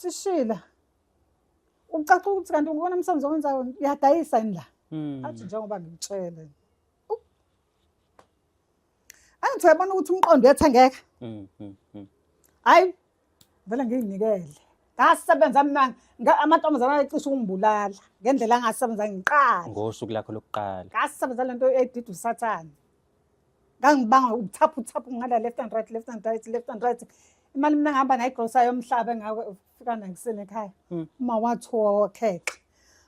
Sishila. Ucaca ukuthi kanti ngibona umsebenzi owenzayo uyadayisa yini la? Athi njengoba ngikutshele. Angithi uyabona ukuthi umqondo uyathengeka. Hayi vele ngiyinikele. Ngasebenza mina amantombazane ayecishe ukungibulala ngendlela angasebenza ngiqala. Ngosuku lakho lokuqala. Ngasebenza lento edida usathane. Ngangibanga ubuthaphu uthaphu ngala left and right, left and right, left and right. Imali mina ngihamba nayo igrosa yomhlaba engafika nayo kuseni ekhaya. Uma wathuka wakhexa.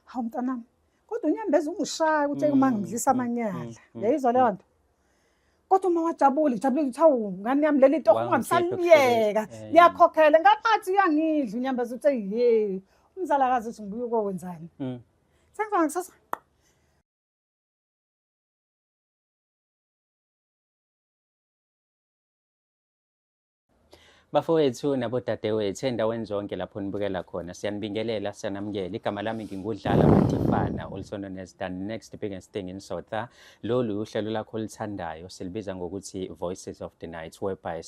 Hawu mntanami. Kodwa unyembeza ungishaya ukuthi uma ngimdlisa amanyala. Uyayizwa leyo nto? Kodwa uma wajabula, ijabule ukuthi hawu ngane yami leli torho ungabisaliyeka. Liyakhokhela ngaphathi uyangidla unyembeza uthi hey umzalakazi uthi ngibuye ukokwenzani. Sengifika kusasa. Bafowethu nabodadewethu endaweni zonke lapho nibukela khona, siyanibingelela, siyanamukela. Igama lami nginguDlala Matifana, also known as the next biggest thing in Sotha. Lolu uhlelo lakho oluthandayo silibiza ngokuthi Voices of the Night, whereby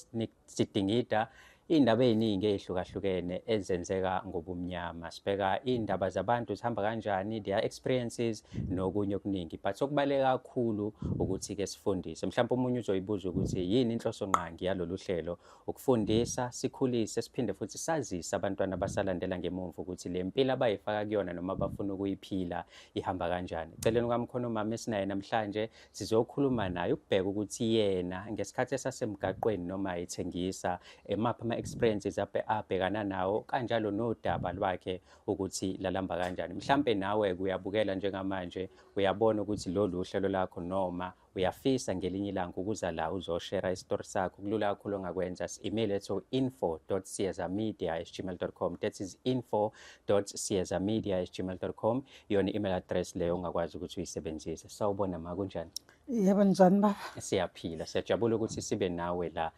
sidingida iy'ndaba ey'ningi ey'hlukahlukene ezenzeka ngobumnyama. Sibheka iy'ndaba zabantu zihamba kanjani, their experiences nokunye okuningi. But okubaluleke kakhulu ukuthi-ke sifundise. Mhlawumpe omunye uzoyibuza ukuthi yini inhlosongqangi yalolu hlelo? Ukufundisa, sikhulise, siphinde futhi sazise abantwana abasalandela ngemumva ukuthi le mpilo abayifaka kuyona noma abafuna ukuyiphila ihamba kanjani. Eceleni kwami khona umama esinaye namhlanje, sizokhuluma naye ukubheka ukuthi yena ngesikhathi esasemgaqweni noma ethengisa emaphi ama-experiences abhekana nawo, kanjalo nodaba lwakhe ukuthi lalamba kanjani. Mhlampe nawe uyabukela njengamanje, uyabona ukuthi lolu uhlelo lakho noma uyafisa ngelinye ilanga ukuza la uzoshera isitori sakho, kulula kakhulu ongakwenza. Email ethu info.siezamedia@gmail.com. That is info.siezamedia@gmail.com. Iyona i-email address leyo ongakwazi ukuthi uyisebenzise. Sawubona ma, kunjani? Yebo, njani baba? Siyaphila, siyajabula ukuthi sibe nawe la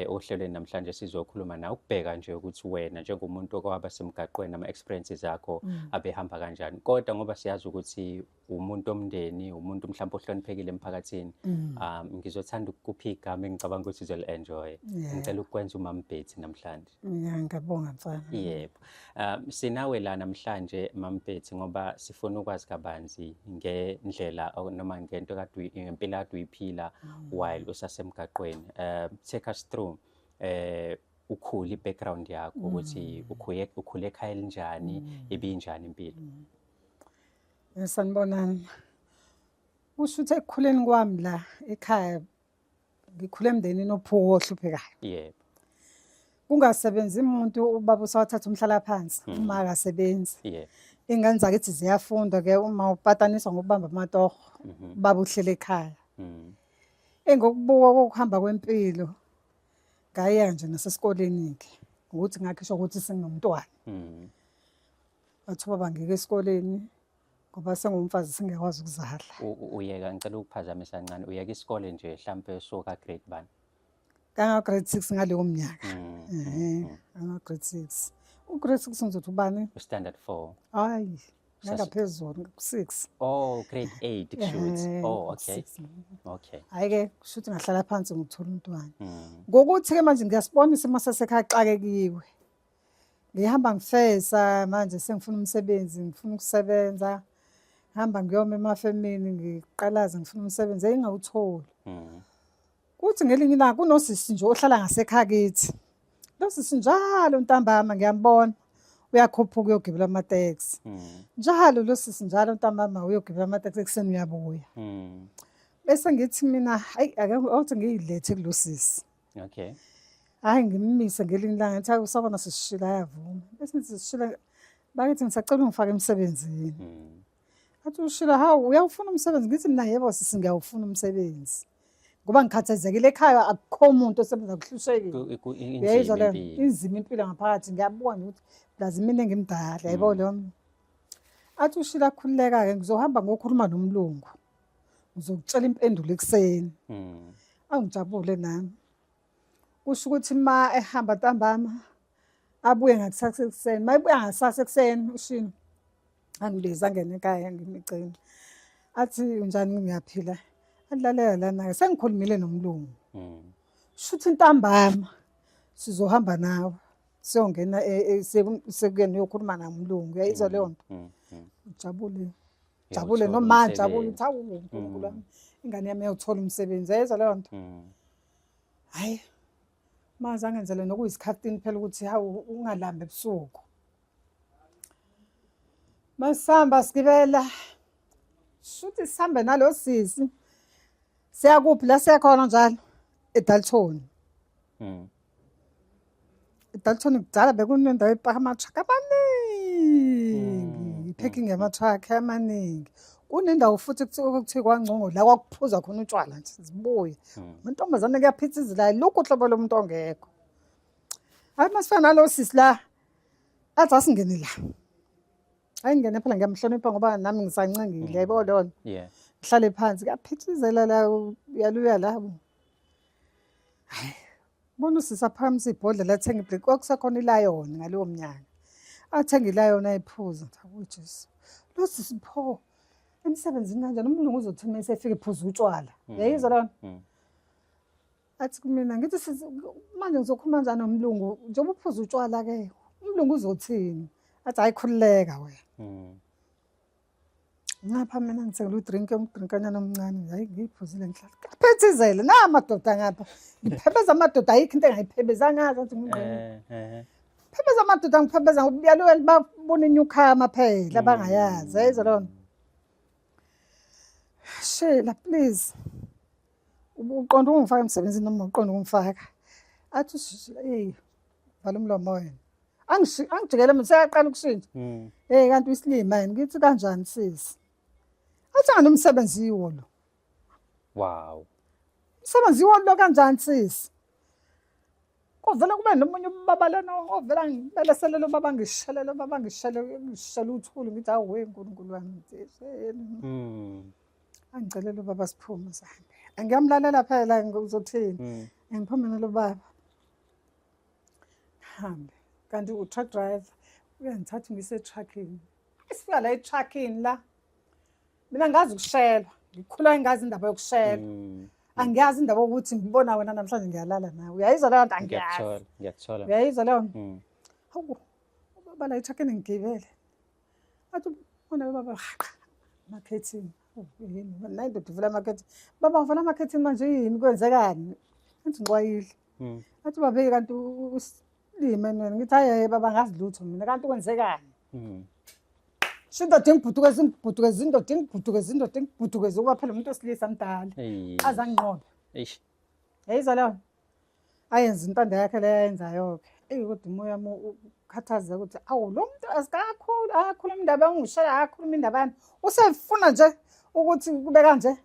ohlelweni namhlanje sizokhuluma nawe ukubheka nje ukuthi wena njengomuntu okwaba semgaqweni ama-experiences akho abehamba kanjani. Kodwa ngoba siyazi ukuthi umuntu omndeni, umuntu mhlawumbe ohloniphekile emphakathini, ngizothanda ukukupha igama engicabanga ukuthi uzoli-enjoy. Ngicela ukukwenza uMam Betty namhlanje. Yeah, ngiyabonga mfana. Yebo. Sinawe la namhlanje Mam Betty ngoba sifuna ukwazi kabanzi ngendlela noma ngento kade ngempilo kade uyiphila while usasemgaqweni. Take us through ukhule i-background yakho ukuthi ukhule ekhaya elinjani, ibinjani impilo. Sanibonani. Kusho ukuthi ekukhuleni kwami la ekhaya ngikhule emndenini ophuka ohluphekayo. Yebo. Kungasebenzi umuntu, ubaba usawathatha umhlalaphansi, uma akasebenzi. Yebo. Ingane zakithi ziyafunda ke uma upataniswa ngokubamba amatoho, ubaba uhlele ekhaya. Engokubuka kokuhamba kwempilo ngaya nje nasesikoleni ke ukuthi ngakhishwa ukuthi singumntwana. Bathi ubaba ngike esikoleni ngoba sengumfazi singekwazi ukuzala. Uyeka, ngicela ukuphazamisa kancane, uyeka isikole nje mhlampe soka grade bani? Kanga grade 6 ngaleyo minyaka. Kanga grade 6. U grade 6 ngizothi ubani? U standard 4. Hayi, ngaphezulu 6. Oh, grade 8 kushuthi. Oh, okay. Okay. Hayi ke kushuthi ngahlala phansi ngokuthola umntwana. Ngokuthi ke manje ngiyasibona isimo sasekhaya xakekiwe. Ngihamba ngifesa manje sengifuna umsebenzi, ngifuna ukusebenza. Hamba ngiyoma emafemini ngiqalaze ngifuna umsebenzi engingawutholi. Kuthi ngelinye ilanga kunosisi nje ohlala ngasekhaya kithi. Lo sisi njalo ntambama ngiyambona uyakhuphuka uyogibela amateksi. Njalo lo sisi njalo ntambama uyogibela amateksi, ekuseni uyabuya. Bese ngithi mina hayi ake awuthi ngiyilethe kulo sisi. Okay. Hayi ngimmise ngelinye ilanga ngithi usabona sisishila ayavuma. Bese ngithi sisishila bakithi ngisacela ungifake emsebenzini. Athi ushila hawu uyawufuna umsebenzi, ngithi mina yebo sisi ngiyawufuna umsebenzi. Ngoba ngikhathazekile ekhaya akukho umuntu osebenza kuhlushekile. Uyayizwa leyo inzima impilo ngaphakathi, ngiyabuka nje ukuthi plus mina engimdala yayibona leyo. Athi ushila khululeka-ke ngizohamba ngokhuluma nomlungu. Ngizokutshela impendulo ekuseni. Angijabule nami. Kusho ukuthi ma ehamba ntambama abuye ngakusasa ekuseni. Ma ebuya ngakusasa ekuseni ushini angibiza angene ekhaya ngimicini. Athi unjani, ngiyaphila. Alalela lana-ke sengikhulumile nomlungu. Shuthi ntambama sizohamba nawe. Siyongena sekuyena uyokhuluma namlungu, uyayizwa leyo nto? Ujabule. Jabule Uyawuthola noma jabule umsebenzi. uthi hawu uNkulunkulu wami, ingane yami iyawuthola umsebenzi, uyayizwa leyo nto? Hhayi, manje angenzele nokuyisikhaftini phela ukuthi hawu ungalambi ebusuku. Masihamba sigibela, shuthi sihambe nalo sisi. Siyakuphi la siyakhona njalo? EDalton. EDalton kudala bekunendawo epaka ama-truck amaningi, i-parking yama-truck amaningi. Kunendawo futhi kuthiwa kuthiwa kwaNgcongo la kwakuphuzwa khona utshwala nje zibuye. Amantombazane kuyaphithizela lokhu uhlobo lomuntu ongekho. Hayi masifana nalo sisi la athi asingene la. Hayi ngene phela ngiyamhlonipha ngoba nami ngisancengile yabo leyo nto. Ngihlale phansi kuyaphithizela la uyaluya la. Hayi bona usisi aphakamisa ibhodlela athenga ibreak kwakusekhona ilayoni ngaleyo mnyaka. Athenga ilayoni ayiphuza. Hawu Jesu. Lo sisi pho emsebenzini kanjani umlungu uzothi uma esefika ephuza utshwala. Uyayizwa leyo nto? Athi kumina ngithi sisi manje ngizokhuluma kanjani nomlungu njengoba uphuza utshwala ke umlungu uzothini? Athi hayi khululeka wena. Ngapha mina ngithengela udrink umdrinkanyana omncane hayi ngiyiphuzile ngihlala. Kaphethizele na amadoda ngapha. Ngiphebeza amadoda ayikho into engayiphebezanga ngazi athi ngingqini. Phebeza amadoda ngiphebeza ngokuyaluka babona inyukhama phela bangayazi ayizwa leyo nto. Sheila please. Uqonda ukungifaka emsebenzini noma uqonda ukungifaka? Athi hey vala umlomo wena. Angijikele mina seyaqala ukushintsha. Hey kanti uyisilima yini? Ngithi kanjani sisi? Athi angani umsebenzi yiwo lo. Wow. Umsebenzi yiwo lo kanjani sisi? Kuvele kube nomunye ubaba lona ovela ngibeleselele ubaba ngishelele ubaba ngishele ngishele uthuli ngithi awu we Nkulunkulu wami. Angicelele ubaba siphume sihambe. Angiyamlalela phela ngizothini. Ngiphume nalo baba. Hambe. Kanti u-truck driver uyangithatha ngise truckini. Sifika la e-truckini la. Mina ngazi ukushelwa. Ngikhula ngingazi indaba yokushelwa. Angiyazi indaba yokuthi ngibona wena namhlanje ngiyalala nawe. Uyayizwa leyo nto? Angiyazi. Ngiyakuthola. Uyayizwa leyo nto? Hawu, ubaba la e-truckini ngigibele. Athi ubona baba amakhethini. Yini? Nayi indoda ivula amakhethini. Baba uvula amakhethini manje yini kwenzekani? Athi ngiqwayile. Athi baba kanti usilime mina. Ngithi hayi baba ngazi lutho mina kanti kwenzekani? Indoda ingibhudukeze ingibhudukeze indoda ingibhudukeze indoda ingibhudukeze ukuba phela umuntu wesilisa mdala. Aze anginqobe. Eish. Yayizwa leyo? Ayenze intando yakhe leyo ayenzayo-ke. Eyi kodwa umoya wami ukhathazeka ukuthi awu lo muntu asikakhulu akakhuluma indaba yangishaya akakhuluma indaba yami. Usefuna nje ukuthi kube kanje.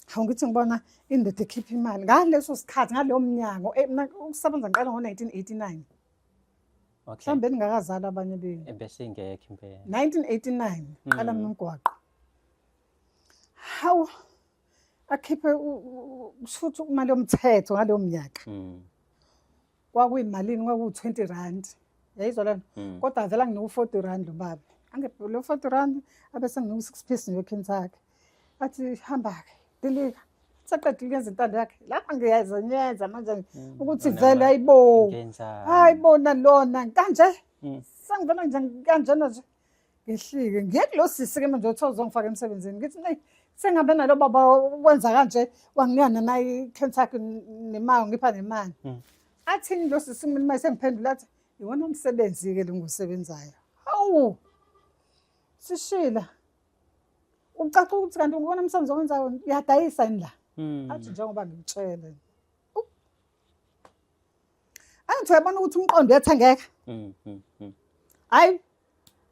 Hawu ngithi ngibona indoda ekhipha imali ngaleso sikhathi ngaleyo mnyango mina ukusebenza ngiqala ngo-1989. Mhlawumbe ningakazalwa abanye benu. Bese ingekho impela. 1989 qala mina umgwaqo. Hawu akhiphe kushuthi imali yomthetho ngaleyo minyaka. Kwakuyimalini kwakuwu-20 rand. Yayizwa lena? Kodwa vele anginika u-40 rand lo baba. Angiphe lo 40 rand abe senginika u-6 piece nje weKentucky. Athi hamba-ke dilika. Saqedile ukuyenza intando yakhe. Lapha ngiyazenyenza manje ukuthi vele hayibo. Hayibo nalona kanje. Sengivela nje kanjena nje. Ngehlike ngiye kulo sisi ke manje othe uzongifaka emsebenzini. Ngithi neyi sengihambe nalo baba wenza kanje wanginika nanayi iKentucky nemali ngipha nemali. Athini lo sisi mina mase ngiphendula athi iwona umsebenzi ke lo ngiwusebenzayo. Hawu! Sishila. Ucaca ukuthi kanti ngibona umsebenzi owenzayo uyadayisa yini la? Athi njengoba ngikutshele. Angithi uyabona ukuthi umqondo uyathengeka. Hayi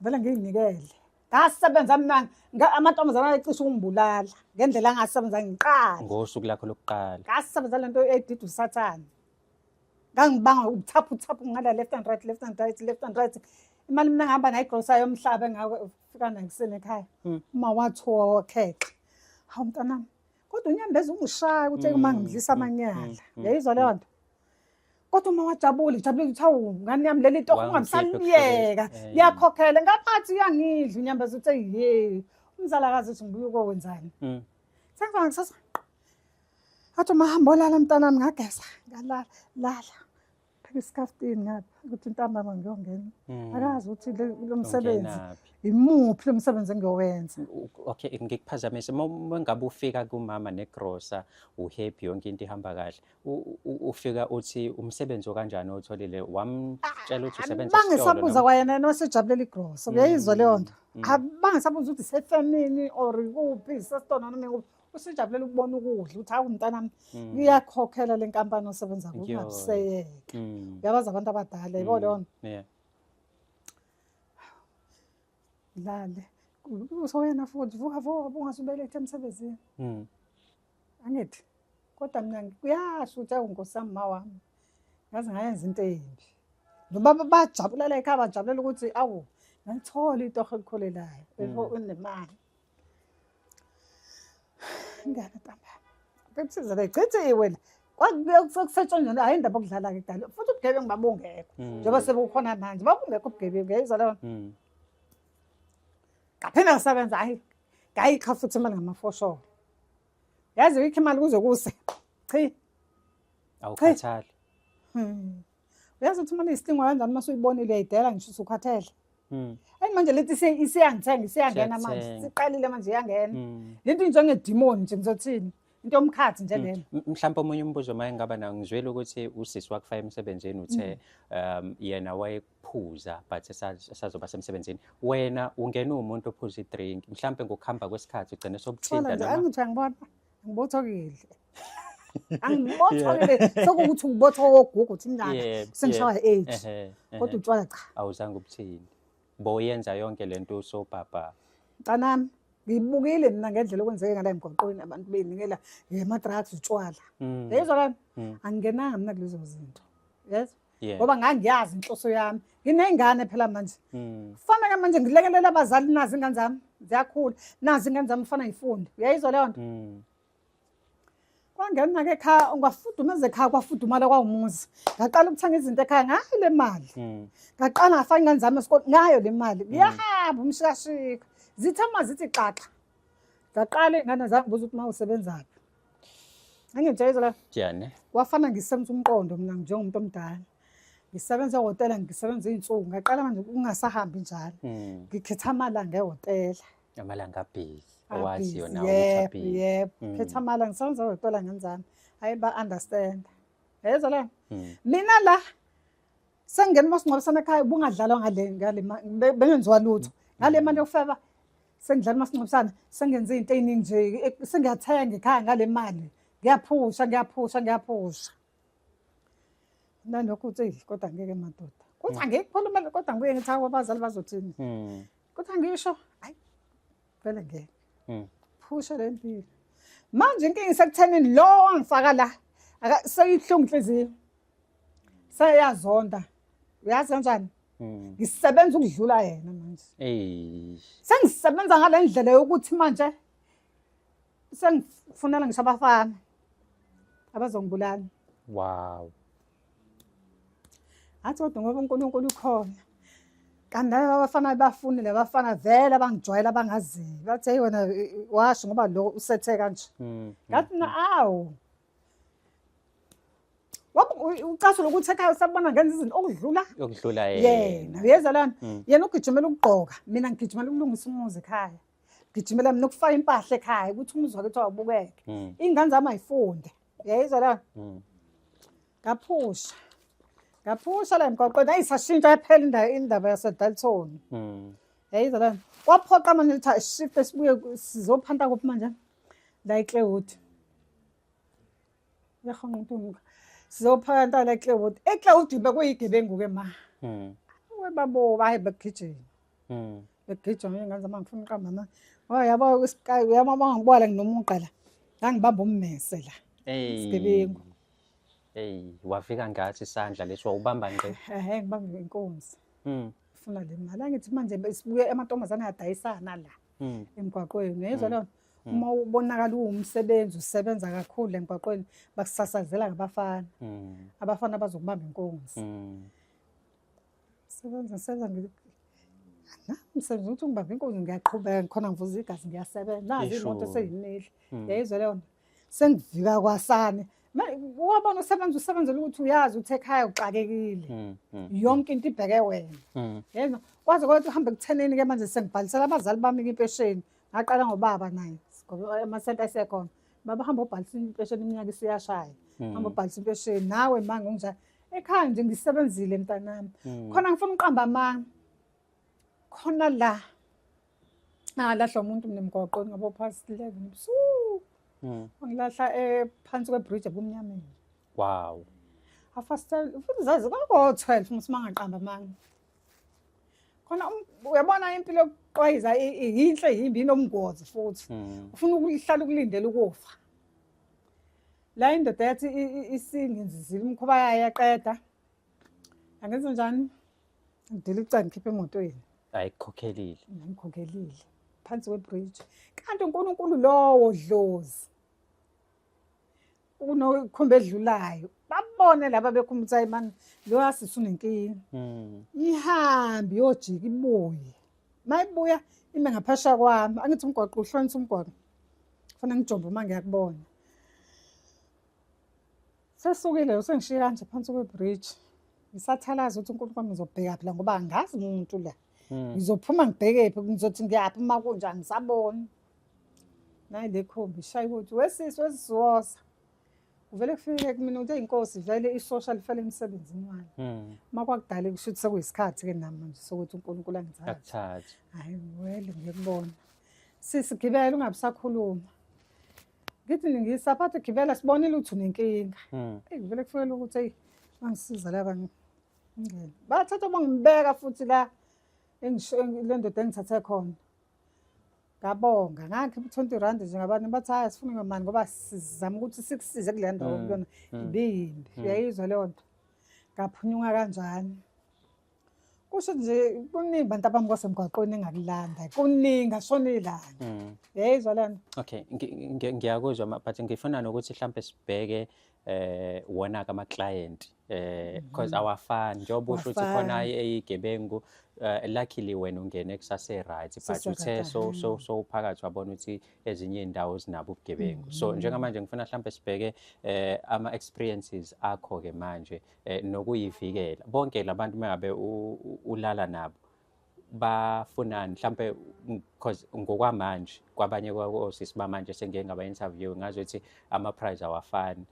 vele ngiyinikele. Ngasebenza mina amantombazane ayecishe ukungibulala ngendlela angasebenza ngiqala. Ngosuku lakho lokuqala. Ngasebenza lento edida uSathane. Ngangibanga ubuthaphu uthaphu ngala left and right left and right left and right. Imali mina ngihamba nayo igrosa yomhlaba engafika nayo kuseni ekhaya. Uma wathuka wakhexa. Hawu mntanami. Kodwa unyambeza ungishaya ukuthi uma ngidlisa amanyala. Uyayizwa leyo nto? Kodwa uma wajabula, ijabule ukuthi hawu ngane yami leli torho ungabisaliyeka. Liyakhokhela ngaphathi uyangidla unyambeza uthi hey umzalakazi uthi ngibuye ukokwenzani. Sengifika ngisasa. Athi uma hamba olala mntanami ngageza ngalala lala. Ngifake isikhaftini ngapha ukuthi ntambama ngiyongena. Akazi ukuthi lo msebenzi imuphi lo msebenzi engiyowenza. Okay, ngikuphazamise. Uma ngabe ufika kumama negrosa, uhappy yonke into ihamba kahle. Ufika uthi umsebenzi okanjani owutholile? Wamtshela ukuthi usebenza esitolo? Bangisabuza kwayena yena wasejabulela igrosa. Uyayizwa leyo nto. Abangisabuza ukuthi sefemini or kuphi, sesitolo noma ikuphi. Usejabulela ukubona ukudla ukuthi hawu mntanami iyakhokhela le nkampani osebenza kuyo ungabuseyeke. Uyabazi abantu abadala yebo leyo nto. Lale. Usowena futhi vuka vuka ungasubelethe emsebenzini. Angithi kodwa mina kuyasho ukuthi awu nkosi yami ma wami ngaze ngayenza into embi. Noma bajabulela ekhaya bajabulela ukuthi awu ngalithola itoho elikhulelayo unemali. Ingane ntambama. Bekusiza bechithiwe la. Kwakusetshenzwa hayi indaba okudlala-ke kudala futhi ubugebengu babungekho njengoba sebukhona manje babungekho ubugebengu yayizwa leyo Ngaphinde ngasebenza hayi ngayikha futhi imali ngamafosholo. Yazi uyikho imali kuze kuse. Chi. Awukhathali. Uyazi ukuthi imali isilingwa kanjani uma usuyibonile uyayidela ngisho usukhathele. Ayi manje lento isiyangithenga isiyangena manje. Siqalile manje iyangena. Lento injengedimoni nje ngizothini? Into yomkhathi nje lena. Mhlawumbe omunye umbuzo uma engaba nawo ngizwile ukuthi usisi wakufaka emsebenzini uthe yena wayephuza but esazoba semsebenzini. Wena ungena uwumuntu ophuza i-drink mhlawumbe ngokuhamba kwesikhathi ugcine sokuthinta noma angithi angibona ngibothokile. Angibothokile sekuwukuthi ngibothoka kogugu uthi mnyaka sengishawa age. Kodwa utshwala cha. Awuzange ubuthinte. Boyenza yonke lento usobhabha. Mntanami ngiyibukile mina ngendlela okwenzeke ngala emgwaqweni abantu beyinikela ngama-drugs utshwala. Yezwa lana? Angingenanga mina kulezo zinto. Yezwa? Ngoba ngangiyazi inhloso yami. Nginey'ngane phela manje. Kufanele manje ngilekelele abazali nazi ingane zami ziyakhula. Nazi ingane zami kufanele ngifunde. Uyayizwa leyo nto? Kwangena-ke ekhaya ngafudumeza ekhaya kwafudumala kwawumuzi. Ngaqala ukuthenga izinto ekhaya ngayo le mali. Ngaqala ngafaka ingane zami esikoleni ngayo le mali. Ngiyahamba umshikashika. Zithe uma zithi xaxa. Ngaqala iy'ngane zangibuza ukuthi ma usebenzaphi. Angitshela la. Jane. Kwafana ngisebenza umqondo mina njengomuntu omdala. Ngisebenza ehhotela ngisebenza iy'nsuku ngaqala manje ukungasahambi njalo. Ngikhetha amalanga ehhotela. Amalanga abhizi. Owaziyo nawe ukuthi abhizi. Yebo. Khetha amalanga ngisebenza ehhotela ngenzani. Hayi ba understand. Yezwa la. Mina la sengingena umasingcwabisane ekhaya ubungadlalwa ngale ngale bengenziwa lutho. Ngale mali yokufeba sengidlala umasingcwabisane sengenza izinto ey'ningi nje sengiyathenga ekhaya ngale mali. Ngiyaphusha ngiyaphusha ngiyaphusha. Nalokho uthi kodwa ngeke madoda. Kuthi angikukhulumele kodwa ngibuye ngithi hawu abazali bazothini. Kuthi angisho hayi vele ngeke. Phusha le mpilo. Manje inkinga isekuthenini lo wangifaka la seyihlungu inhliziyo. Seyazonda. Uyazi kanjani? Ngisebenza ukudlula yena manje. Sengisebenza ngale ndlela yokuthi manje sengifunela ngisho abafana abazongibulala. Wow. Athi kodwa ngoba uNkulunkulu ukhona. Kanti laba abafana bafunile abafana vele abangijwayela abangaziyo. Bathi hey wena washo ngoba lo usethe kanje. Ngathi mina awu. Ucasula ukuthi ekhaya usabona ngenza izinto okudlula okudlula yena. Uyezwa lana? Yena ugijimela ukugqoka, mina ngigijimela ukulungisa umuzi ekhaya. Gijimela mina ukufaka impahla ekhaya ukuthi umuzi wakithi awubukeke. Iy'ngane zami ayifunde. Uyayizwa lana? Ngaphusha. Ngaphusha la emgwaqweni ayisashintsha yaphela indawo indaba yaseDalton. Yayizwa lana. Kwaphoqa manje ukuthi shift sibuye sizophanta kuphi manje? La eClaywood. Uyahonqa umuntu. Sizophanta la eClaywood. EClaywood bekuyigebengu ke ma. Webabo baye begijima. Begijima ingane zami angifuni uqamba mama. Oh yabo isikayi uyabo bangibona nginomuqa la. Ngangibamba ummese la. Isigebengu. Hey, wafika ngathi isandla leso wawubamba ngqi. Ehhe ngibamba inkunzi. Ufuna le mali. Angithi manje sibuye amantombazane ayadayisana la. Emgwaqweni. Uyezwa leyo? Uma ubonakala uwumsebenzi usebenza kakhulu emgwaqweni bakusasazela ngabafana. Abafana bazokubamba inkunzi. Sebenza sebenza umsebenzi ukuthi ungibambe inkunzi ngiyaqhubeka ngikhona ngivuza igazi ngiyasebenza. Nazi imoto seyimile. Yayizwa leyo nto. Sengivika kwasani. Wabona usebenza usebenzela ukuthi uyazi ukuthi ekhaya uxakekile. Yonke into ibheke wena. Yezwa kwaze kwathi uhambe ekuthenini ke manje sengibhalisela abazali bami impesheni. Ngaqala ngobaba naye. Ngoba amasenti asekhona. Baba hamba ubhalisa impesheni iminyaka isiyashaya. Hamba ubhalisa impesheni nawe manje nginjani. Ekhaya nje ngisebenzile mntanami. Khona ngifuna uqamba amanga. Khona la ngalahlwa umuntu mina emgwaqweni ngabo past 11 ebusuku. Wangilahla phansi kwebridge ebumnyameni. Wow. Half past 12 futhi zazi kwako 12 musi mangaqamba amanga. Khona uyabona impilo yokuqwayiza yinhle yimbi inomngozi futhi. Ufuna ukuhlala ukulindela ukufa. La indoda yathi isingenzizile umkhuba yayo yaqeda. Angenza njani? Ngidila icala ngikhiphe emotweni. Ayikhokhelile. Ngikhokhelile. Phansi kwebridge. Kanti uNkulunkulu lowo dlozi. Kunokhumba edlulayo. Babone laba bekhumba ukuthi hayi man lo asisi unenkinga. Ihambe iyojika ibuye. Mayibuya ime ngaphesha kwami. Angithi umgwaqo uhlonisa umgwaqo. Kufanele ngijombe uma ngiyakubona. Sesukile usengishiya kanje phansi kwebridge. Ngisathalaza ukuthi uNkulunkulu wami ngizobheka phi la ngoba angazi umuntu la. Ngizophuma ngibheke phi ngizothi ngiyaphi uma kunje angisaboni. Nayi le khumbi ishaya ukuthi wesisi wesiwosa. Kuvele kufike kumina ukuthi inkosi vele isosha lifele emsebenzini wayo. Uma kwakudala kusho ukuthi sekuyisikhathi ke nami manje sokuthi uNkulunkulu angithathe. Akuthathe. Hayi wele ngiyakubona. Sisi gibela ungabe usakhuluma. Ngithi ngisaphatha gibela sibonile ukuthi unenkinga. Eyi vele kufanele ukuthi eyi bangisiza laba ngingene. Bathatha bangibeka futhi la le ndoda engithathe khona. Ngabonga ngakhipha u-20 rand nje ngabantu bathi hayi sifuna ngemali ngoba sizama ukuthi sikusize kule ndawo kuyona ibiyimbi. Uyayizwa leyo nto. Ngaphunyuka kanjani. Kusho nje kuningi bantu abami kwasemgwaqweni engakulanda. Kuningi ashona ilanga. Uyayizwa le nto? Okay, ngiyakuzwa but ngifuna nokuthi mhlambe sibheke wona ka ama client because awafani njengoba usho ukuthi khona eyigebengu luckily wena ungene kusase right but uthe so so uphakathi wabona ukuthi ezinye indawo zinabo ubugebengu. So njengamanje ngifuna mhlambe sibheke ama experiences akho ke manje nokuyivikela. Bonke labantu mengabe ulala nabo bafunani mhlambe because ngokwamanje kwabanye osisi bamanje sengike ngaba interview ngazi ukuthi ama price awafani.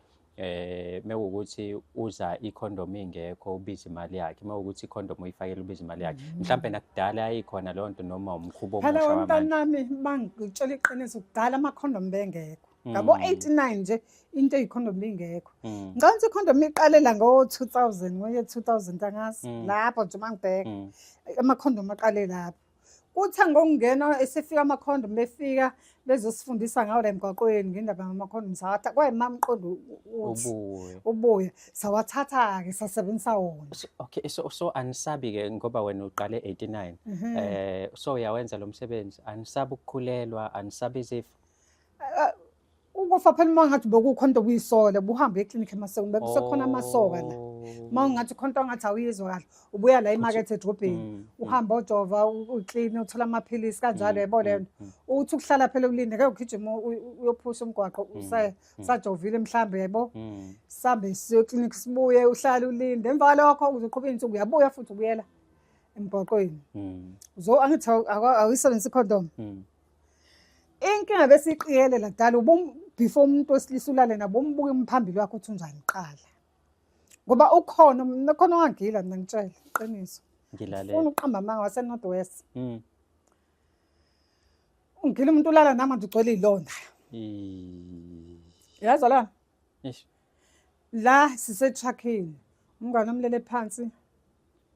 Mewukuthi uza icondom ingekho ubiza imali yakhe, mewukuthi icondom uyifakela ubiza imali yakhe. Mhlambe nakudala ikhona leyo nto noma umkhuba Phela omusha wamanje. wemntanami mangitshela iqiniso kudala amakhondom bengekho. Ngabo 89 nje into eyikhondom bingekho. Ngicabanga ukuthi ikhondom iqalela ngo 2000 ngoye 2000 angazi lapho nje mangibheka. Amakhondom aqale lapho. Kuthe ngokungena esefika amakhondom befika bezosifundisa ngawo la emgwaqweni ngendaba yamakhondom sawatha kwayima umqondo uthi Ubuye. ubuye sawathatha ke sasebenzisa wona. So, okay, so anisabi ke ngoba wena uqale 89. So uyawenza lo msebenzi, anisabi ukukhulelwa, anisabi izifo. Ukufa phela uma ngathi bekukhona into obuyisole buhambe eklinikhi emasekweni bekusekhona amasoka la. Uma ungathi khona into ongathi awuyizwa kahle ubuya la emakethe edrobheni uhamba ojova ukline uthola amaphilisi kanjalo yabo le nto. Uthi ukuhlala phela ulinde ngeke ugijime uyophusha umgwaqo usajovile mhlambe yabo. Sambe siye eklinikhi sibuye uhlale ulinde emva kwalokho uzoqhuba iy'nsuku uyabuya futhi ubuyela emgwaqweni. Uzo angithi awuyisebenzisi icondom. Inkinga besiyiqikelela kudala before umuntu wesilisa ulale nabo umbuke umphambili wakhe uthi unjani qala. Ngoba ukhona mina khona owangila mina ngitshela iqiniso. Ngilalela. Ufuna uqamba amanga wase North West. Ungila umuntu ulala nami manje ugcwele izilonda. Uyazwa la? Eish. La sise-truckini. Umngane omlele phansi.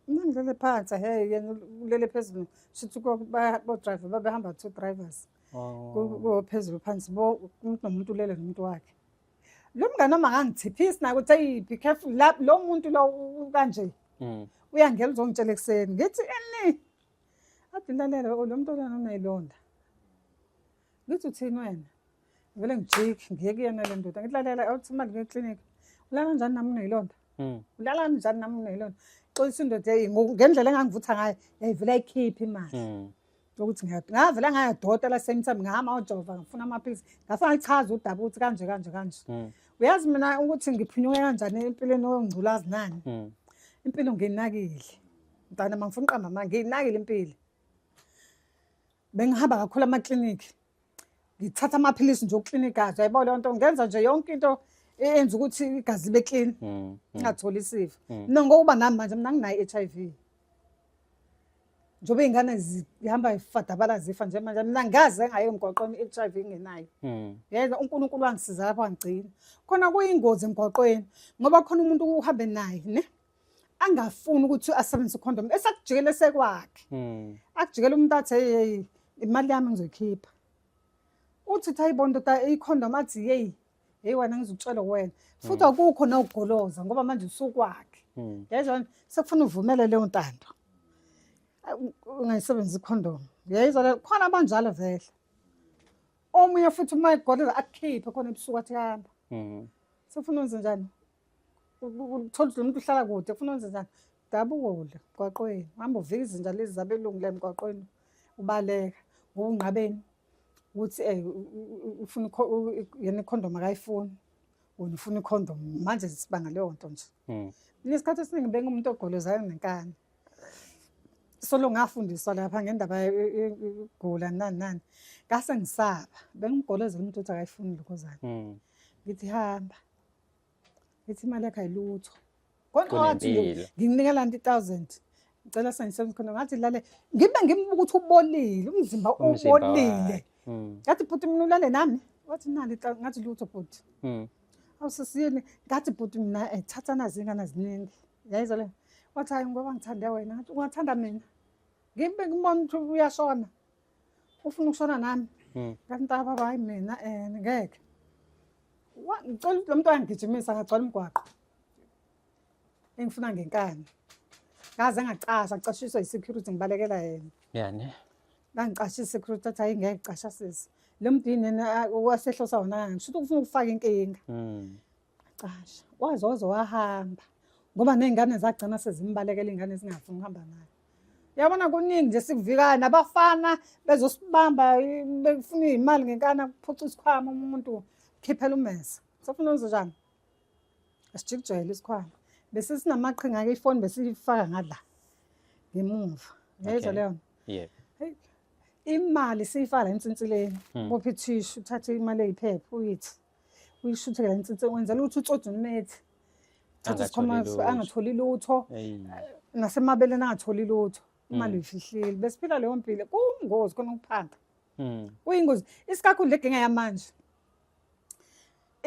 Mina ngilele phansi hey yena ulele phezulu. Shuthi bo driver babehamba two drivers. Ku phezulu phansi bo umuntu nomuntu ulele nomuntu wakhe. Lo mngane wami akangithiphisi naye ukuthi hey be careful la lo muntu lo kanje. Uyangena uzongitshela ekuseni. Ngithi eni. Athi lalela lo muntu lona unayilonda. Ngithi uthini wena? Vele ngijike ngiye kuyena le ndoda. Ngithi lalela awuthi imali ngiye eklinikhi. Ulala kanjani nami uneyilonda? Ulala kanjani nami uneyilonda? Xolisa indoda hey ngendlela engangivutha ngayo yayivele ayikhiphe imali. Ukuthi ngavela ngayadokotela same time, ngahamba ngajova, ngafuna amaphilisi, ngafuna ngichaze udaba ukuthi kanje kanje kanje. Uyazi mina ukuthi ngiphunyuke kanjani empilweni yongculazi nani? Impilo ngiyinakile mntana, uma ngifuna uqamba manje, ngiyinakile impilo. Bengihamba kakhulu amaklinikhi, ngithatha amaphilisi nje okuklinika azo, yayibona leyo nto, ngenza nje yonke into eyenza ukuthi igazi libe clean, ngingatholi isifo. Mina ngokuba nami manje, mina nginayo i-HIV, njengoba iy'ngane zihamba ifadabala zifa nje manje, mina ngaze ngaye emgwaqweni i-HIV ngenayo. Yeza uNkulunkulu wangisiza lapho, wangigcina khona. Kuyingozi emgwaqweni ngoba khona umuntu uhambe naye ne angafuni ukuthi asebenzise ikhondom, esakujikele sekwakhe. Akujikele umuntu athi, "Hey, hey, imali yami ngizoyikhipha." Uthi uthi, "Hayibo ndoda, ikhondom." Athi, "Hey, hey wena, ngizokutshela wena futhi akukho nawugoloza ngoba manje usukwakhe." Yayizwa, sekufuna uvumele leyo ntando, ungayisebenzisi ikhondom. Yayizwa khona abanjalo vele. Omunye futhi uma egoloza akukhiphe khona ebusuku, athi, "Hamba." Sefuna wenze njani? Uthola ukuthi lo muntu uhlala kude, ufuna wenze njani? Dabukule emgwaqweni, uhamba uvika izinja lezi zabelungu la emgwaqweni, ubaleka ngoba unqabeni ukuthi ufuna yena ikhondom akayifuni, wena ufuna ikhondom. Manje sibanga leyo nto nje. Mina isikhathi esiningi bengumuntu ogolozayo nenkani, solo ngafundiswa lapha ngendaba yokugula nani nani, ngase ngisaba. Bengimgolozela umuntu ukuthi akayifuni lokhozana. Ngithi, "Hamba." Ngithi, "Imali yakho ayilutho." Khona wathi Kunempilo. nginginika lanti 1000, ngicela sengisebenza khona. Ngathi, "Lale." Ngibe ngimbuka ukuthi ubolile umzimba. Umzimba Ubolile. wakhe. Ngathi, "Bhuti, mina ulale nami." Wathi, "Nali." Ngathi, "Lutho bhuti." "Awusisiyini?" Ngathi, "Bhuti, mina thatha nazi ingane ziningi." Yayizwa le. Wathi, "Hayi, ngoba ngithande wena." Ngathi, "Ungathanda mina?" Ngibe ngibona ukuthi uyashona, ufuna ukushona nami. Ngathi, "Ntaba baba, hayi mina ngeke." Ngicela ukuthi lo muntu wangigijimisa, ngagcwala umgwaqo engifuna ngenkani, ngaze ngacasha, ngicashiswa yi-security, ngibalekela yena. Yani. Ngangicasha i-security, athi, "Hayi, ngeke, casha sisi, lo muntu yini wasehlosa wona, ngisho ukuthi ufuna ukufaka inkinga." Casha, waze waze wahamba, ngoba ney'ngane zagcina sezimbalekela, iy'ngane zingafuni ukuhamba naye. Uyabona, kuningi nje sikuvikayo, nabafana bezosibamba, befuna iy'mali ngenkani, kuphuca isikhwama umuntu, khiphela umesa. Sefuna wenze njani? Asijikijele isikhwama. Bese sinamaqhinga-ke, ifoni besiyifaka ngala ngemuva, yayizwa leyo nto? Yebo. Hey, imali siyifaka la ensinsileni. Bopha ithishu, uthathe imali eyiphepha, uyithi uyishutheke la ensinsileni, wenzela ukuthi utsotsi umethi thatha isikhwama Angatholi lutho. angatholi lutho. Eyi. Nasemabeleni angatholi lutho, imali uyifihlile. Besiphila leyo mpilo, kuyingozi khona ukuphanda. Kuyingozi isikakhulu le genge yamanje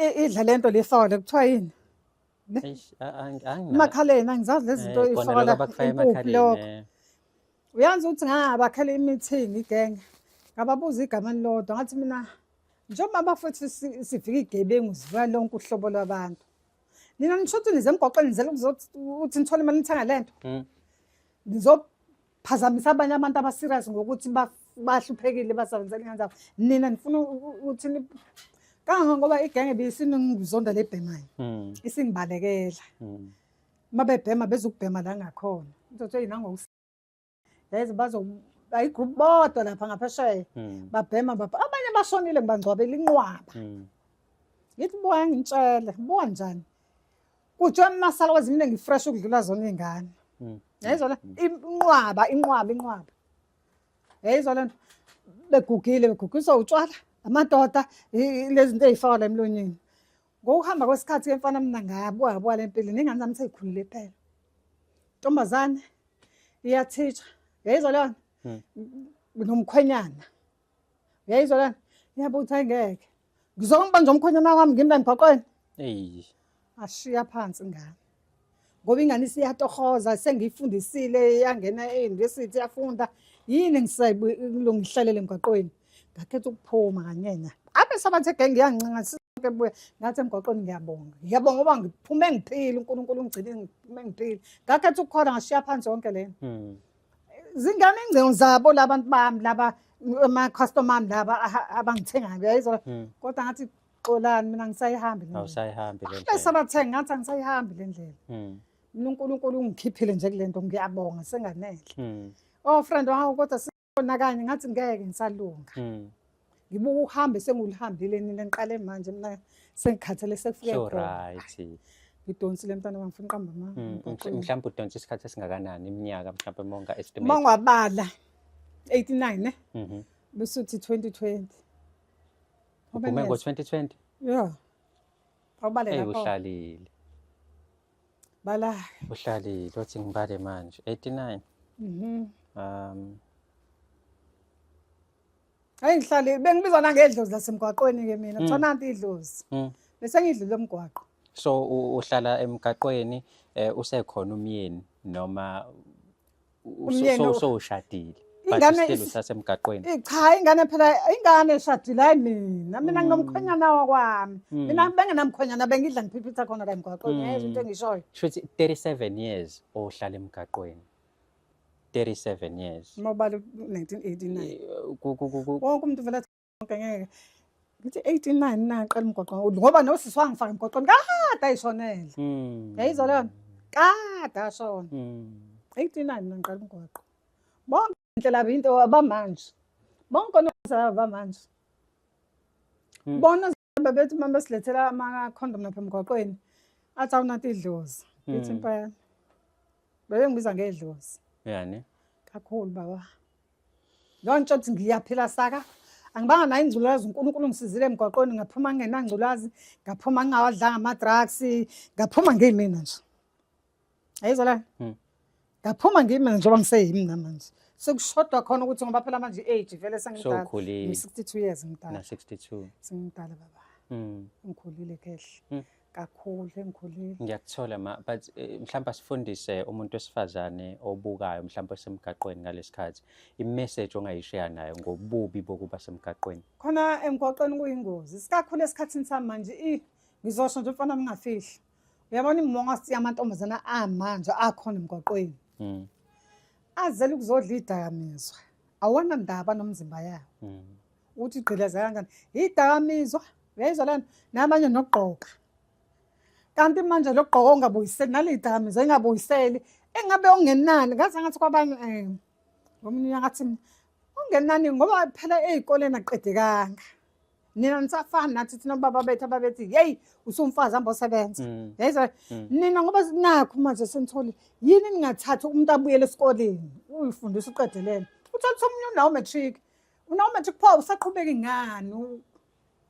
idla lento le faka le, kuthiwa yini? Eish, emakhaleni, angizazi lezi zinto. Kona Ifaka lokho la abakufaka impuphu emakhaleni. Lokho. Uyazi ukuthi ngabakhela i-meeting igenge, ngababuza igama elilodwa, ngathi mina, njengoba bafethu sifika iy'gebengu zivuka lonke uhlobo lwabantu, nina nisho ukuthi nize emgwaqweni nizele ukuthi nithole imali nithenga le nto, nizophazamisa abanye abantu aba-serious ngokuthi bahluphekile, basebenzela ingane zabo, nina nifuna ukuthi kangangoba igenge bisinongizonda lebhemayo, isingibalekela. Uma bebhema bezukubhema la ngakhona, uzothi eyi nangoku yazi bazo ayi-group bodwa lapha ngaphesheya. Babhema bapha, abanye bashonile, ngibangcwabela inqwaba. Ngithi, "Buka, ngitshele, buka njani kuthiwa masala kwezimine ngi-fresh ukudlula zona iy'ngane." Yayizwa le inqwaba, inqwaba, inqwaba, yayizwa le nto? Begugile, begugiswa utshwala, amadoda, lezi zinto ey'fakwa la emlonyeni. Ngokuhamba kwesikhathi-ke mfana, mina ngabuka, ngabuka le mpilo, ney'ngane zami sey'khulile phela. Ntombazane iyathitsha, yayizwa leyo nto? Nomkhwenyana, uyayizwa leyo nto? Iyabuka ukuthi hayi, ngeke ngizongibanja umkhwenyana wami ngimi la emgwaqweni. Eyi. Ashiya phansi ingane, ngoba ingane isiyatohoza, sengiyifundisile, yangena e-university, yafunda. Yini ngisayilungihlalele emgwaqweni? Ngakhetha ukuphuma kanyenya, abe sabathe genge iyancinga sisonke, buya. Ngathi emgwaqweni, "Ngiyabonga, ngiyabonga ngoba ngiphume ngiphile, uNkulunkulu ungigcine ngiphume ngiphile." Ngakhetha ukukhona, ngashiya phansi yonke lena. Zingane ingcingo zabo labantu bami laba, ama-customer ami laba abangithengayo, uyayizwa? Kodwa ngathi, "Xolani, mina ngisayihambi le ndlela." Awusayihambi le Bese ndlela. abathengi, ngathi, "Angisayihambi le ndlela. Mina uNkulunkulu ungikhiphile nje kule nto, ngiyabonga, senganele." Oh friend, hawu, kodwa Khona kanye ngathi ngeke ngisalunga. Ngibuka uhambe sengulihambile nina ngiqale manje mina sengikhathele sekufike So khona. right. Ngidonsile mntana wami, ngifuna uqamba amanga. Emgwaqweni. Mhlawumbe udonsa isikhathi esingakanani, iminyaka mhlawumbe uma unga Uma estimate? ngiwabala 89 ne bese uthi 2020. Uphume ngo-2020? Yeah. Awubale Eyi, lapho. uhlalile. Bala. Uhlalile, othi ngibale manje. 89. Hayi ngihlale bengibizwa nangedlozi lasemgwaqweni ke mina. Kuthiwa nanti idlozi. Bese ngidlule umgwaqo. So uhlala emgaqweni, usekhona umyeni noma Umyeni sowushadile? But Ingane still usasemgaqweni. Cha, ingane phela, ingane eshadile, hayi mina. Mina nginomkhwenyana wakwami. Mina bengenamkhwenyana, bengidla ngiphiphitha khona la emgwaqweni. Yazi into engishoyo. Shuthi 37 years ohlala emgaqweni. 37 years. Uma ubala 1989. Wonke umuntu vele athi konke ngeke. Ngithi 89 naqala umgwaqo ngoba nosisi wangifaka emgwaqweni kade ayishonele. Yayizwa leyo nto? Kade ashona. 89 naqala umgwaqo. Bonke indlela into abamanje. Bonke onozala abamanje. Bona bebethi uma besilethela ama-condom lapha emgwaqweni, athi awunanto idlozi. Ngithi impela. Bebengibiza ngedlozi. Yani? Kakhulu baba. Lontsho ukuthi ngiyaphila saka. Angibanga nayo ingculazi, uNkulunkulu ungisizile emgwaqweni, ngaphuma ngingenangculazi, ngaphuma ngingawadlanga ama-drugs, ngaphuma ngiyimina nje. Ayizwa la? Ngaphuma ngiyimina njengoba ngiseyimi namanje. Sekushodwa khona ukuthi ngoba phela manje i-age vele sengidala. Sewukhulile. Ngi-62 years ngidala. Na 62. Sengidala baba. Ngikhulile khehle. Kakhulu engikhulile. Ngiyakuthola ma, but mhlawumbe asifundise umuntu wesifazane obukayo mhlawumbe osemgaqweni ngalesikhathi, i-message ongayishiya nayo ngobubi bokuba semgaqweni. Khona emgwaqweni kuyingozi. Isikakhulu esikhathini samanje, ngizosho nje mfana ngingafihli. Uyabona imongo yamantombazana amanje akhona emgwaqweni. Azele ukuzodla idakamizwa. Awona ndaba nomzimba yawo. Uthi igqilaza kanjani? Idakamizwa, uyayizwa lana? Namanye nokugqoka. Kanti manje lokugqoka ongabuyiseli nale idakamizwa engabuyiseli, engabe ongenani, ngaze ngathi kwabanye ngomunye unyaka ngathi ongenani ngoba phela ey'koleni aqedekanga. Nina nisafani nathi thina obaba bethu ababethi hey usumfazi hamba osebenza. Yayizwa nina ngoba nakho manje senithole yini ningathathi umuntu abuyele esikoleni uyifundisa uqedelele. Uthola ukuthi omunye unawo matric. Unawo matric pho usaqhubeka ingani?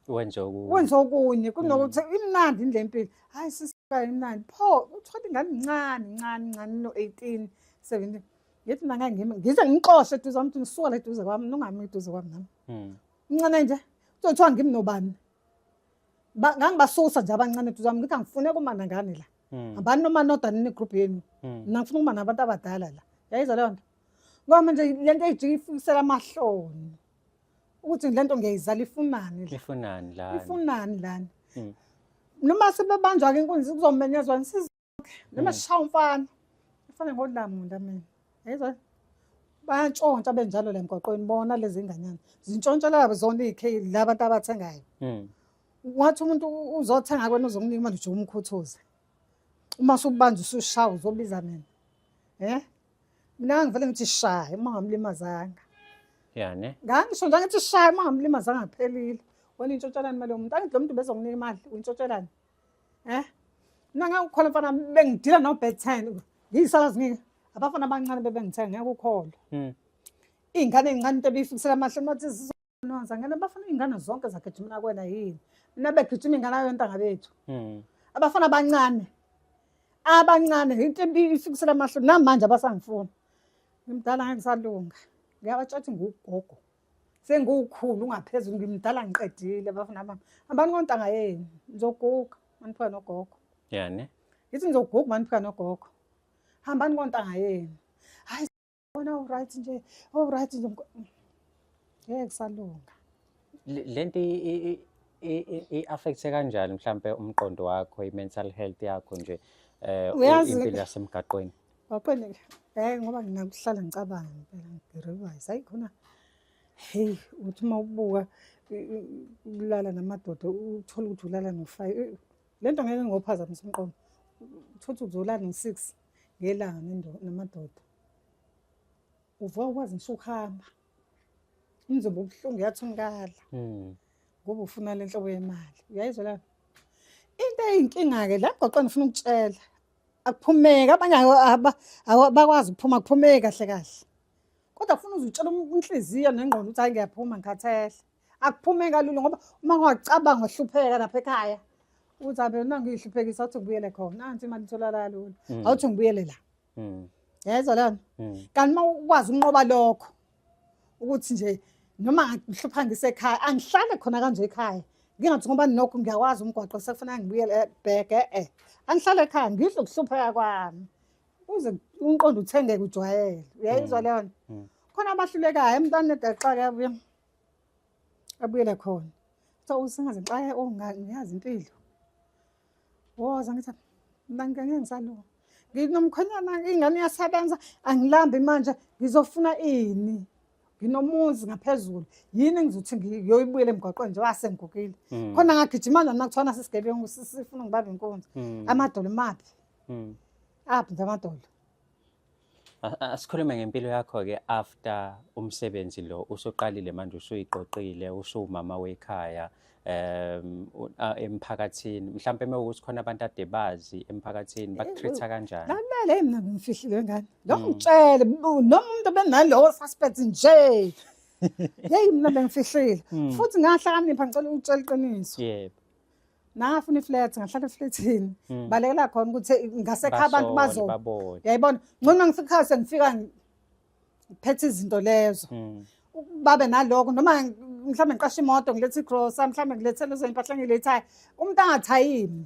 Wenze okunye. Wenze okunye kunokuthi imnandi indle empilo. Hayi sisika imnandi. Pho uthola ingane incane incane incane no 18 17. Ngithi mina ngeke ngime ngize ngixoshe eduze kwami, ukuthi ngisuka la eduze kwami, nungami eduze kwami nami. Incane nje kuthiwa ngimi nobani. Ngangibasusa nje abancane eduze kwami, ngithi angifune kuma nangane la. Hambani noma nodwa nini group yenu. Mina ngifuna ukuma nabantu abadala la. Yayizwa leyo nto? Ngoba manje le nto ejike ifikisela amahloni. Ukuthi le nto ngiyayizala ifunani la? Ifunani lana? Ifunani lana? Noma sebebanjwa ke inkunzi kuzomenyezwa nisizoke. Noma sishaya umfana. Ifane ngolamula mina. Yayizwa? Bayantshontsha benjalo la emgwaqweni, bona lezi nganyana. Zintshontshela zona iy'kheli la bantu abathengayo. Ungathi umuntu uzothenga kwena uzokunika imali nje umkhuthuze. Uma usubanja usushaya uzobiza mina. Mina ngivele ngithi shaya uma ngamlimazanga. Yani? Ngangisho nje ngithi shaya uma ngamlimazanga kuphelile. Wena intshontshelani imali yomuntu? Angithi lo muntu bezokunika imali, uyintshotshelani? Mina ngangikholwa mfana bengidila no bed 10. Ngiyisala zinika. Abafana abancane bebengithenga ngeke ukholwe. Iy'ngane ey'ncane into ebiyifikisela amahle mathi sizononza ngene abafana iy'ngane zonke zagijimela kuwena yini? Mina begijima ingane ayo ntanga bethu. Abafana abancane. Abancane into ebiyifikisela amahle namanje abasangifuni. Ngimdala ngeke ngisalunga. Ngiyabatshela ukuthi ngugogo. Sengukhulu ungaphezulu ngimdala ngiqedile abafana bami. Hambani kontanga yenu. Nizoguga maniphuka nogogo. Yani? Ngithi nizoguga maniphuka nogogo. Hambani kontanga yenu. Hayi wena u right nje, u right nje. Ngeke kusalunga. Lento i-affecte kanjani mhlambe umqondo wakho, i-mental health yakho nje, Uyazi impilo yasemgaqweni? Mgaqweni, ngoba nginakuhlala ngicabanga impela ngirealize hayi khona hey uthi uma ubuka ulala namadoda uthole ukuthi ulala no-5. Lento ngeke ngophazamise umqondo. Uthole ukuthi uzolala no-6 ngelanga namadoda. Uvuka ukwazi ngisho ukuhamba. Umzimba ubuhlungu uyathunukala. Ngoba ufuna le nhlobo yemali. Uyayizwa la? Into eyinkinga-ke la mgwaqweni ngifuna ukutshela. Akuphumeki abanye abakwazi ukuphuma kuphumeki kahle kahle. Kodwa kufuna uze utshele inhliziyo nengqondo ukuthi hayi ngiyaphuma ngikhathele. Akuphumeki kalula ngoba uma ungacabanga wahlupheka lapha ekhaya uthi abe nangiyihluphekisa awuthi ngibuyele khona nansi imali itholakala kalula. Awuthi ngibuyele la. Yayizwa leyo nto? Kanti uma ukwazi ukunqoba lokho ukuthi nje noma ngihlupha ngisekhaya angihlale khona kanje ekhaya ngingathi ngoba nokho ngiyakwazi umgwaqo sekufanele ngibuyele back eh angihlale ekhaya ngidle ukuhlupheka kwami uze umqondo uthengeke ujwayele uyayizwa leyo nto. Khona abahlulekayo emntwaneni edaxake abuye abuyele khona so usingaze ngixake oh ngiyazi impilo woza ngithi mina ngeke ngisalunga nginomkhwenyana ingane iyasebenza angilambi manje ngizofuna ini nginomuzi ngaphezulu yini engizothi ngiyoyibuyela emgwaqweni nje wasengigugile khona ngagijima noma kuthiwa nasisigebengu sifuna ngibambe inkunzi amadolo maphi aphi nje amadolo. Asikhulume ngempilo yakho-ke after umsebenzi lo usuqalile manje usuyiqoqile usuwumama wekhaya emphakathini mhlampe uma ukuthi khona abantu ade bazi emphakathini baku-treat-a kanjani? Lalela hey mina ngifihlile ngane. Lo ngitshele noma umuntu benalowo suspect nje. Hey mina bengifihlile. Futhi ngahlakanipha ngicela ukutshela iqiniso. Yebo. Nangafuna iflat ngahlala eflatini. Balekela khona ukuthi ngasekhaya abantu bazo. Uyayibona? Ngcono ngifika ekhaya sengifika ngiphethe izinto lezo. Babe nalokho noma mhlawumbe ngiqashe imoto ngilethe igrosa mhlawumbe ngilethe lezo impahla engiyilethayo umuntu angathayimi.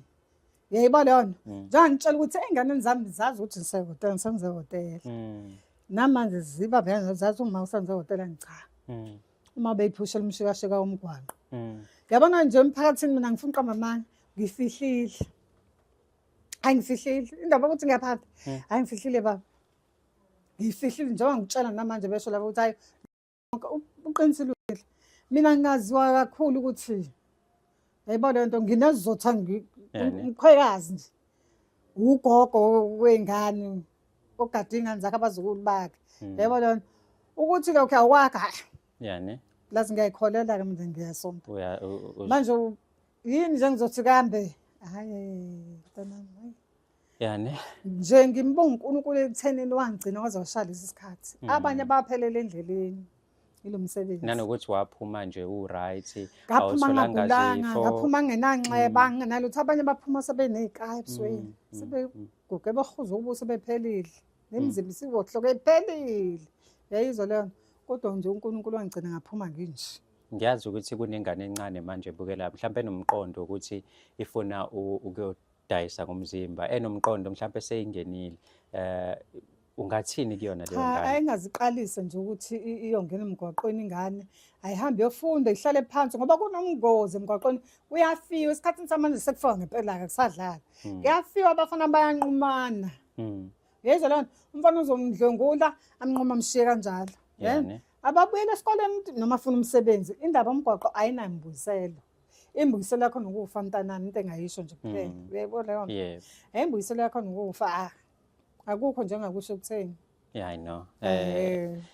Uyayibona leyo nto? Njengoba ngitshela ukuthi ey'nganeni zami zazi ukuthi ngisehhotela ngisebenza ehhotela. Namanje ziba vele zazi uma usebenza ehhotela cha. Uma beyiphushela umshikashika womgwaqo. Yabona nje emphakathini mina ngifuna uqamba amanga ngifihlile. Hayi ngifihlile indaba yokuthi ngiyaphatha. Hayi ngifihlile baba. Ngifihlile njengoba ngikutshela namanje besho laba ukuthi hayi uqinisile ufihle. Mina ngingaziwa kakhulu ukuthi yayibona le nto nginezotha umkhwekazi nje. Ugogo wengane ogade ingane zakhe abazukulu bakhe. Yayibona leyo nto. Ukuthi lokho awukwakha hayi. Yani. Lazi ngiyayikholela ke mina ngiyasonta. Manje yini nje ngizothi kambe hayi mntanami hayi. Yani. Nje ngimbonga uNkulunkulu ekuthenini wangigcina waze washaya lesi sikhathi. Abanye baphelele endleleni ilo msebenzi. Nanokuthi waphuma nje u-right, Ngaphuma ngagulanga, ngaphuma ngingenanxeba, ngingenalutho. Abanye baphuma sebeney'kaya ebusweni, sebeguge bahuza ubuso bephelile. Nemizimba isiwohloke iphelile. Yayizwa leyo nto. Kodwa nje uNkulunkulu wangigcina ngaphuma nginje. Ngiyazi ukuthi kunengane encane manje ebukela mhlawumbe enomqondo ukuthi ifuna ukuyodayisa ngomzimba, enomqondo mhlawumbe seyingenile. Ungathini kuyona leyo Cha, ngane? ayingaziqalise nje ukuthi iyongena emgwaqweni ingane. Ayihambe iyofunda ihlale phansi ngoba kunomngozi emgwaqweni. Kuyafiwa esikhathini samanje sekufiwa ngempela-ke kusadlala. Kuyafiwa abafana bayanqumana. Yezwa leyo nto, umfana uzomdlwengula amnquma amshiye kanjalo. Yani. Ababuyele esikoleni noma afuna umsebenzi, indaba yomgwaqo ayinambuyiselo. Imbuyiselo yakho nokufa mntanami, into engayisho nje kuphela. Uyayibona leyo nto? Yebo. Imbuyiselo yakho nokufa akukho njengakusho kutheni. Yeah, I know.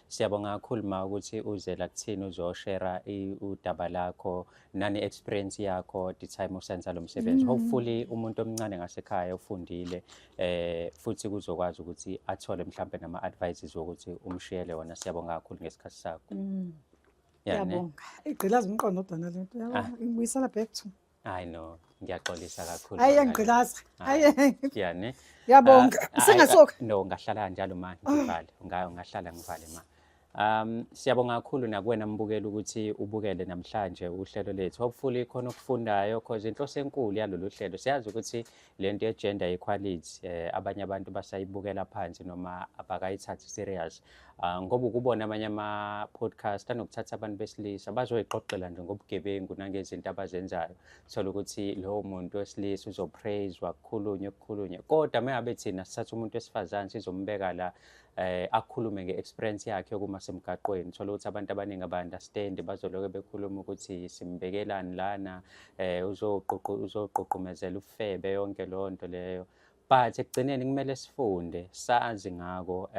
Siyabonga kakhulu ma ukuthi uze la kuthina uzoshare udaba lakho nani experience yakho the time usenza lo msebenzi. Hopefully umuntu omncane ngasekhaya ufundile futhi kuzokwazi ukuthi athole mhlambe nama advices wokuthi umshiyele wona. Siyabonga kakhulu ngesikhathi sakho. Yeah, ne? Ngiyabonga. Igqilaza umqondo kodwa nale nto. Yabo, ingibuyisela back to. I know. Ngiyaxolisa kakhulu. Hayi bangani. ngigqilaza. Hayi. Yeah, ne? Ngiyabonga. Singasuka. No, ungahlala kanjalo ma ngivale. Ungahlala ngivale ma. Siyabonga kakhulu nakuwena mbukeli ukuthi ubukele namhlanje uhlelo lethu. Hopefully khona okufundayo because inhloso enkulu yalolu hlelo siyazi ukuthi lento ye gender equality abanye abantu basayibukela phansi noma abakayithathi serious. Ngoba ukubona amanye ama podcast anokuthatha abantu besilisa bazoyixoxela nje ngobugebengu nangezinto abazenzayo. Thola ukuthi lowo muntu wesilisa uzopraiswa kukhulunywe kukhulunywe. Kodwa mengabe thina sithatha umuntu wesifazane sizombeka la akhulume nge-experience yakhe yokuma semgaqweni, thola ukuthi abantu abaningi aba-understand, bazoloke bekhuluma ukuthi simbekelani lana, uzogqugqumezela ubufebe yonke leyo nto leyo. But ekugcineni kumele sifunde sazi ngako,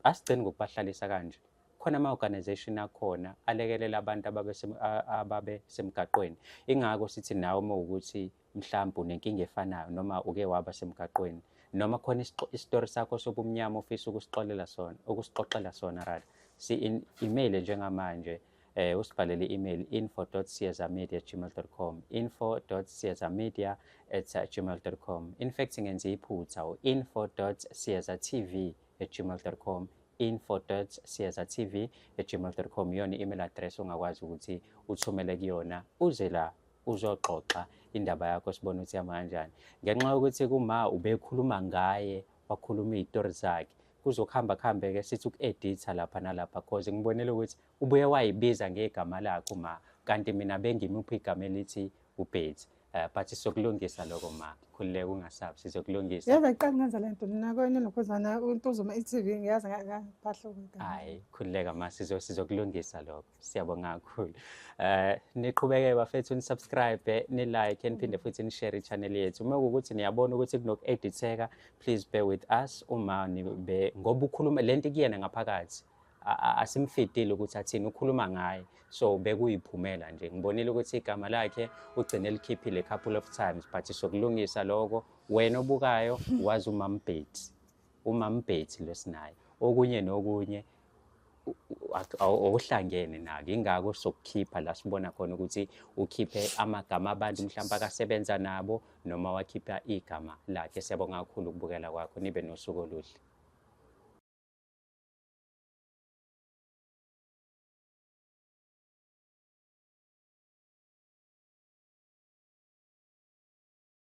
asigcini ngokubahlalisa kanje. Khona Khona ama-organization akhona alekelela abantu ababe semgaqweni. Ingakho sithi nawe uma ukuthi mhlawumbe unenkinga efanayo noma uke waba semgaqweni noma khona isitori sakho sobumnyama ofisa ukusixolela sona, ukusixoxela sona rather, si-email njengamanje, usibhalele i-email info.siyezamedia@gmail.com, info.siyezamedia@gmail.com. In fact, ngenze iphutha, u-info.siyezatv@gmail.com, info.siyezatv@gmail.com iyona i-email address ongakwazi ukuthi uthumele kuyona, uze la uzoxoxa indaba yakho, sibone ukuthi ihamba kanjani. Ngenxa yokuthi kuma ubekhuluma ngaye, wakhuluma iy'tori zakhe, kuzokuhamba kuhambe-ke sithi uku-editha lapha nalapha, 'cause ngibonile ukuthi ubuye wayibiza ngegama lakhe uma, kanti mina bengimuphi igama elithi uBetty. But sizokulungisa lokho ma, khululeka, ungasabi, sizokulungisa. Yazi ayiqali ngenza le nto mina kwenye lokhuzana uNtuzuma i-TV, ngiyazi ngaphahluka igama. Hayi, khululeka ma, sizokulungisa lokho. Siyabonga kakhulu. Niqhubeke bafethu, ni-subscribe, ni-like, niphinde futhi ni-share i-channel yethu. Uma kuwukuthi niyabona ukuthi kunoku-editheka, please bear with us uma nibe ngoba ukhuluma lento kuyena ngaphakathi. Asimfidile ukuthi athini, ukhuluma ngaye, so bekuyiphumela nje. Ngibonile ukuthi igama lakhe ugcine likhiphile couple of times, but sokulungisa lokho. Wena obukayo wazi uMam Betty, uMam Betty lo sinaye, okunye nokunye okuhlangene nako, ingakho sokukhipha la sibona khona ukuthi ukhiphe amagama abantu mhlawumbe akasebenza nabo noma wakhipha igama lakhe. Siyabonga kakhulu ukubukela kwakho, nibe nosuku oluhle.